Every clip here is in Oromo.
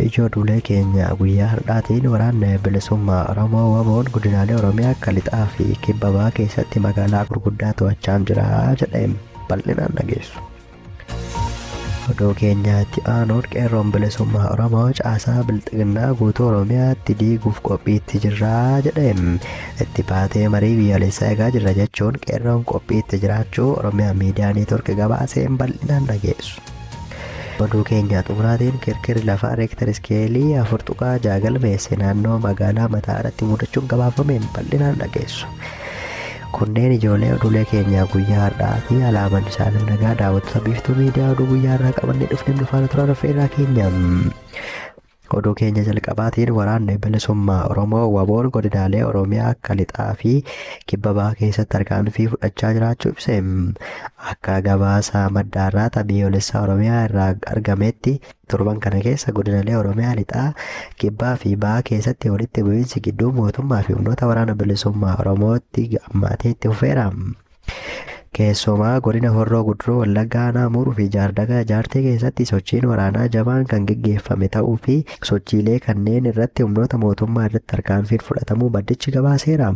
Ijoo oduulee keenya guyyaa har'aatiin waraanni bilisummaa Oromoo WBO'n godinaalee Oromiyaa akka lixaa fi kibba bahaa keessatti magaalaa gurguddaa to'achaa jira jedhee bal'inaan dhageessu. Oduu keenyaatti aanuun qeerroon bilisummaa Oromoo caasaa bilxiginnaa guutuu Oromiyaatti diiguuf qophiitti jirra jedhee itti baatee marii biyyaalessaa eegaa jirra jechuun qeerroon qophiitti jiraachuu Oromiyaa Miidiyaa Neetwork gabaaseen bal'inaan dhageessu. Oduu keenya xumuraatiin kirkirri lafaa reektar iskeelii 4.6 galmeesse naannoo magaalaa Mataaratti mudachuun gabaafameen bal'inaan dhageessu. Kunneen ijoolee oduulee keenyaa guyyaa har'aa fi alaaman isaanii nagaa daawwattoota Biiftuu Miidiyaa oduu guyyaa har'aa qabannee dhufnee nu faana turaa affeerraa keenya. Oduu keenya jalqabaatiin waraanni bilisummaa Oromoo WBO'n godinaalee Oromiyaa akka lixaa fi kibba bahaa keessatti tarkaanfii fudhachaa jiraachuu ibse. Akka gabaasa madda biyyoolessaa Oromiyaa irraa argametti torban kana keessa godinaalee Oromiyaa lixaa, kibbaa fi bahaa keessatti walitti bu'iinsi gidduu mootummaa fi humnoota waraana bilisummaa Oromootti hammaatee itti fufeera. Keessumaa godina Horroo Guduruu Wallaggaa Aanaa Muuruu fi Jaardagaa Jaartee keessatti sochiin waraanaa jabaan kan geggeeffame ta'uu fi sochiilee kanneen irratti humnoota mootummaa irratti tarkaanfiin fudhatamuu maddichi gabaaseera.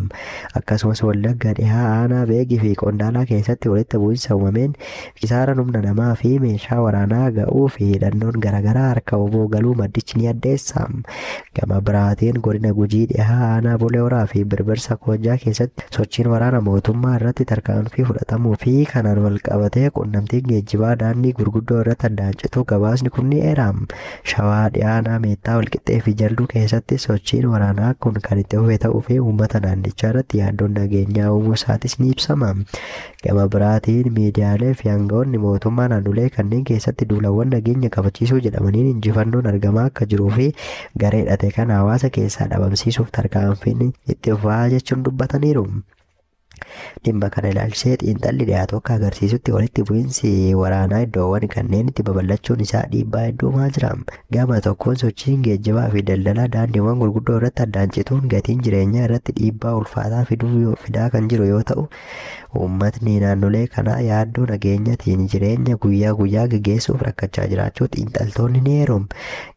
Akkasumas Wallagga dhihaa Aanaa Beegii fi Qondaalaa keessatti walitti bu'iinsa uumameen kisaaraan humna namaa fi meeshaa waraanaa ga'uu fi hidhannoon garaagaraa harka WBO galuu maddichi ni addeessa. Gama biraatiin godina Gujii dhihaa Aanaa Bulee Horaa fi Birbirsa Koojjaa keessatti sochiin waraana mootummaa irratti tarkaanfii fudhatamuu fi kanaan wal qabatee quunnamtiin geejjibaa daandii gurguddoo irratti addaan cituu gabaasni kun ni eera. Shawaa dhihaa Aanaa Meettaa Walqixxee fi Jalduu keessatti sochiin waraanaa kun kan itti fufe ta'uu fi uummata naannichaa irratti yaaddoon nageenyaa uumuu isaatis ni ibsama. Gama biraatiin miidiyaalee fi aangawoonni mootummaa naannolee kanneen keessatti duulawwan nageenya kabachiisuu jedhamaniin injifannoon argamaa akka jiruu fi garee hidhate kana hawaasa keessaa dhabamsiisuuf tarkaanfiin itti fufaa jechuun dubbataniiru. Dhimma kana ilaalchisee xiinxalli dhiyaatu akka agarsiisutti walitti bu'iinsi waraanaa iddoowwan kanneenitti babal'achuun isaa dhiibbaa hedduu uumaa jira. Gama tokkoon sochiin geejjibaa fi daldalaa daandiiwwan gurguddoo irratti addaan cituun gatiin jireenyaa irratti dhiibbaa ulfaataa fidaa kan jiru yoo ta'u, uummatni naannolee kanaa yaaddoo nageenyatiin jireenya guyyaa guyyaa gaggeessuuf rakkachaa jiraachuu xiinxaltoonni ni eeru.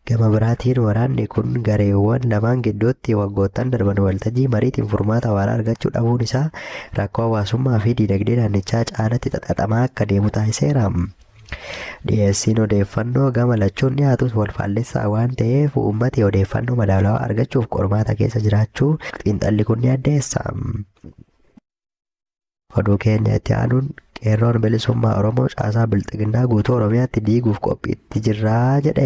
Gama biraatiin waraanni kun gareewwan lamaan gidduutti waggoottan darban waltajjii mariitiin furmaata waaraa argachuu dhabuun isaa rakkoo hawaasummaa fi diinagdee naannichaa caalatti xaxamaa akka deemu taasiseera. Dhiyeessiin odeeffannoo gama lachuun dhiyaatus wal faallessaa waan ta'eef uummati odeeffannoo madaalawaa argachuuf qormaata keessa jiraachuu xiinxalli kun ni addeessa. Oduu keenya itti aanuun qeerroon bilisummaa Oromoo caasaa bilxiginnaa guutuu Oromiyaatti diiguuf qophiitti jirraa jedhe.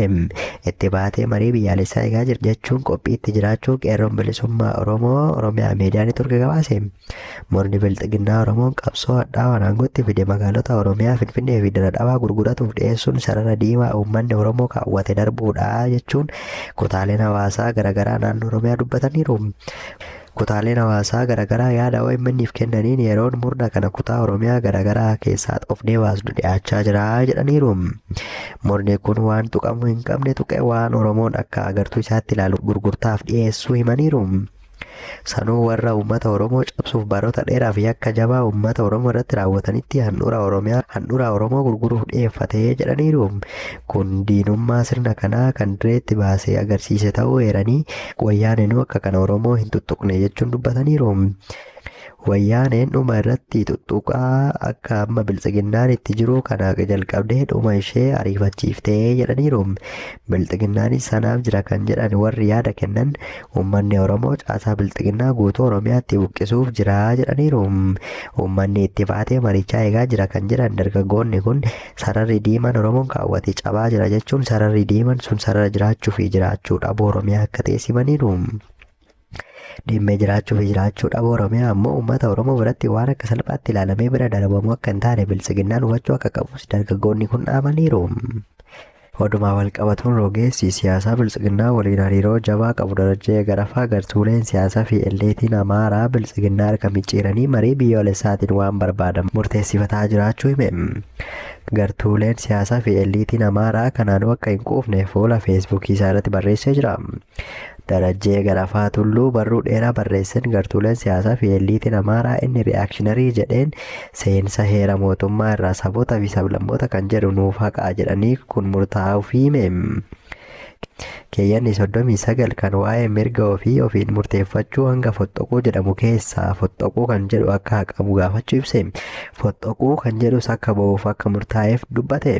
Itti baatee marii biyyaalessaa eegaa jira jechuun qophiitti jiraachuu qeerroon bilisummaa Oromoo Oromiyaa Miidiyaa Neetwork gabaase. Murni bilxiginnaa Oromoon qabsoo hadhaawaan aangootti fide magaalota Oromiyaa Finfinnee fi Dirre gurguratuuf dhiyeessuun sarara diimaa uummanni Oromoo kaawwate darbuudha jechuun kutaaleen hawaasaa garaagaraa naannoo Oromiyaa dubbataniiru. Kutaaleen hawaasaa garaagaraa yaada OMN'f kennaniin yeroon murna kana kutaa Oromiyaa garaagaraa keessaa xofnee baasnu dhiyaachaa jira jedhaniiru. Murni kun waan tuqamuu hin qabne tuqe waan Oromoon akka agartuu isaatti ilaalu gurgurtaaf dhiyeessuu himaniiru. Sanuu warra uummata Oromoo cabsuuf baroota dheeraaf yakka jabaa uummata Oromoo irratti raawwatanitti handhuura Oromiyaa handhuura Oromoo gurguruuf dhiyeeffate jedhaniiru. Kun diinummaa sirna kanaa kan direetti baasee agarsiise ta'uu eeranii wayyaaneenuu akka kana Oromoo hin tuttuqne jechuun dubbataniiru. Wayyaaneen dhuma irratti tuttuqaa akka amma bilxiginnaan itti jiru kana jalqabdee dhuma ishee ariifachiiftee jedhaniiru. Bilxiginnaanis sanaaf jira kan jedhan warri yaada kennan uummanni Oromoo caasaa bilxiginnaa guutuu Oromiyaatti buqqisuuf jira jedhaniiru. Uummanni itti baatee marichaa eegaa jira kan jedhan dargaggoonni kun sararri diimaan Oromoon kaawwate cabaa jira jechuun sararri diimaan sun sarara jiraachuu fi jiraachuu dhabuu Oromiyaa akka ta'e simaniiru. Dhimmi jiraachuu fi jiraachuu dhabuu Oromiyaa ammoo uummata Oromoo biratti waan akka salphaatti ilaalamee bira darbamu akka hin taane bilxiginnaan hubachuu akka qabus dargaggoonni kun dhaamaniiru. Odumaa wal qabatuun rogeessi siyaasaa bilxiginnaa waliin hariiroo jabaa qabu Darajjee Garafaa gartuuleen siyaasaa fi elleetiin Amaaraa bilxiginnaa harka micciiranii marii biyyoolessaatiin waan barbaadan murteessifataa jiraachuu hime. Gartuuleen siyaasaa fi elliitiin Amaaraa kanaanuu akka hin quufne fuula Feesbuukii isaa irratti barreessee jira. Darajjee Garafaa Tulluu barruu dheeraa barreesseen gartuuleen siyaasaa fi elliitiin Amaaraa inni ri'aakshiinarii jedheen seensa heera mootummaa irraa saboota fi sablammoota kan jedhu nuuf haqaa jedhanii kun murtaa'uuf hime. Keeyyanni 39 kan waa'ee mirga ofii ofiin murteeffachuu hanga foxxoquu jedhamu keessaa foxxoquu kan jedhu akka haqamu gaafachuu ibse. Foxxoquu kan jedhus akka ba'uuf akka murtaa'eef dubbate.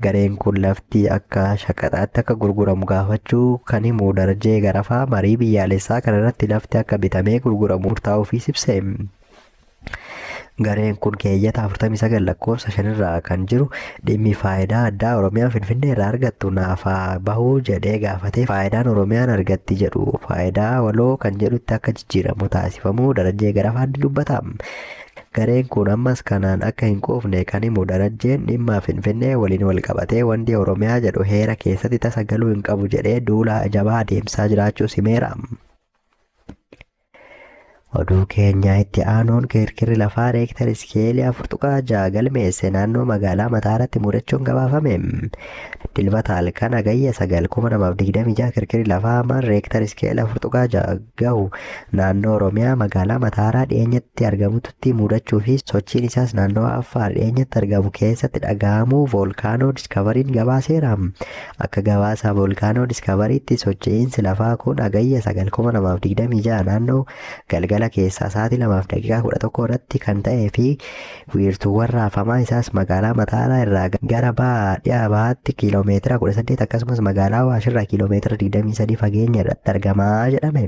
Gareen kun lafti akka shaqaxaatti akka gurguramu gaafachuu kan himu Darajjee Garafaa marii biyyaalessaa kanarratti lafti akka bitamee gurguramu murtaa'uufis ibse. Gareen kun keeyyata 49 lakkoofsa 5 irraa kan jiru dhimmi faayidaa addaa Oromiyaan Finfinnee irraa argattu naaf haa bahu jedhee gaafatee faayidaan Oromiyaan argatti jedhu faayidaa waloo kan jedhutti akka jijjiiramu taasifamuu Darajjee Garafaan ni dubbata. Gareen kun ammas kanaan akka hin quufne kan himu Darajjeen dhimma Finfinnee waliin walqabatee wanti Oromiyaa jedhu heera keessatti tasa galuu hin qabu jedhee duula jabaa adeemsaa jiraachuus himeera. Oduu keenya itti aanuun kirkirri lafaa reektar iskeelii 4.6 galmeesse naannoo magaalaa Mataaratti mudachuun gabaafame. Dilbata halkan Hagayya 9, 2026 kirkirri lafaa hamaan reektar iskeelii 4.6 gahu naannoo Oromiyaa magaalaa Mataaraa dhiyeenyatti argamutti mudachuu fi sochiin isaas naannoo Affaar dhiyeenyatti argamu keessatti dhaga'amuu Voolkaanoo Diskavariin gabaaseera. Akka gabaasa Voolkaanoo Diskavariitti sochiinsi lafaa kun Hagayya 9, 2026 naannoo galgala keessaa sa'aatii 2:11 irratti kan ta'ee fi wiirtuuwwan raafamaa isaas magaalaa Mataaraa irraa gara baha dhiha bahaatti kiiloomeetira 18 akkasumas magaalaa Awaash irraa kiiloomeetira 23 fageenya irratti argamaa jedhame.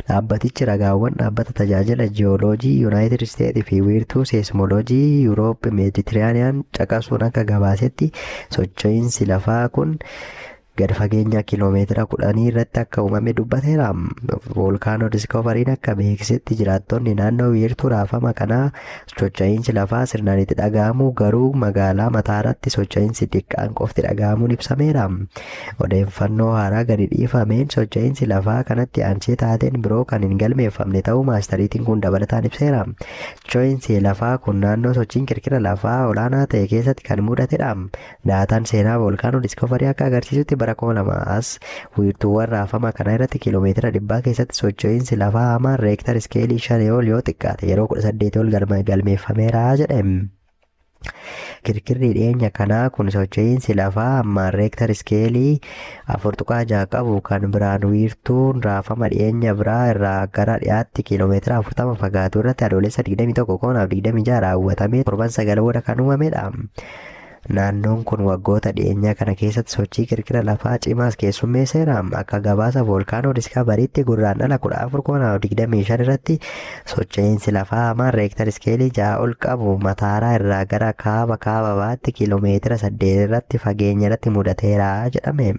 Dhaabbatichi ragaawwan dhaabbata tajaajila jiyooloojii Yuunaayitid Isteetsi fi wiirtuu seesmooloojii Yuuroop Meeditiraaniyaan caqasuun akka gabaasetti socho'iinsi lafaa kun gad fageenya kiiloomeetira 10 irratti akka uumame dubbateera. Voolkaanoo Diskoovariin akka beeksisetti jiraattonni naannoo wiirtuu raafama kanaa socho'iinsi lafaa sirnaan itti dhaga'amu garuu magaalaa Mataaratti socho'iinsi xiqqaan qofti dhaga'amuun ibsameera. Odeeffannoo haaraa gadi dhiifameen socho'iinsi lafaa kanatti aansee taateen biroo kan hin galmeeffamne ta'uu maastariitiin kun dabalataan ibseera. Socho'iinsi lafaa kun naannoo sochiin kirkira lafaa olaanaa ta'e keessatti kan mudatedha. Daataan seenaa Voolkaanoo Diskoovarii akka agarsiisutti bara 2000 as wiirtuuwwan raafama kanaa irratti kiiloomeetira dhibbaa keessatti socho'iinsi lafaa hamaan reektar iskeelii 5 ol yoo xiqqaate yeroo 18 ol galmeeffameera jedhe. Kirkirri dhiyeenya kanaa kun socho'iinsi lafaa hammaan reektar iskeelii 4.6 qabu kan biraan wiirtuun raafama dhiyeenya biraa irraa gara dhiyaatti kiiloomeetira 40 fagaatu irratti Adoolessa 21, 2026 raawwatamee torban 9 booda kan uumamedha. Naannoon kun waggoota dhiyeenyaa kana keessatti sochii kirkira lafaa cimaas keessummeesseera. Akka gabaasa Voolkaanoo Diskavariitti Gurraandhala 14, 2025 irratti socho'iinsi lafaa hamaan reektar iskeelii 6 ol qabu Mataaraa irraa gara kaaba kaaba bahaatti kiiloomeetira 8 irratti fageenya irratti mudateera jedhame.